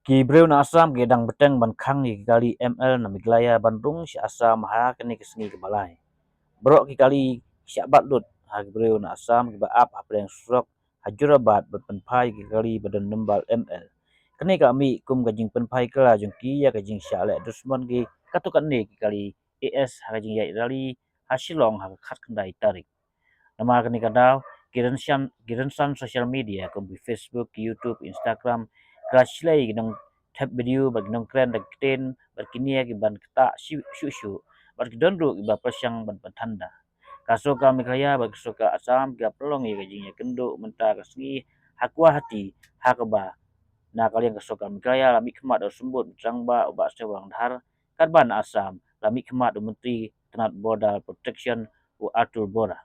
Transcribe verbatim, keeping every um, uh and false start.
Ki briew na Assam ki dang bteng ban khang ïa ki kali M L na Meghalaya ban rung sha Assam ha kane ka sngi kaba lai. Baroh ki kali ki shah bat lut ha ki briew na Assam kiba ap hapdeng surok ha Jorabat ban pynphai ïa ki kali ba don number M L. Kane ka la mih kum ka jingpynphai kylla jong ki ïa ka jingshah leh dusmon ki katto katne ki kali A S ha ka jingïaid rally ha Shillong ha ka khatkhyndai tarik. Namar kane ka daw, ki rynsan, ki rynsan social media kum ki Facebook, ki YouTube, Instagram, ki la shlei ki nongthep video bad ki nongkren da ki ktien bad ki nia ki ban ktah shuh shuh shuh bad ki don ruh kiba pyrshang ban pynthanda. Ka sorkar Meghalaya bad ka sorkar Assam ki la pynlong ïa ka jingïakynduh mynta ka sngi ha Guwahati, ha kaba na ka liang ka sorkar Meghalaya la mihkhmat da u Symbud Rangbah u Bah Sniawbhalang Dhar, katba na Assam la mihkhmat da u Myntri tnat Border Protection u Atul Bora.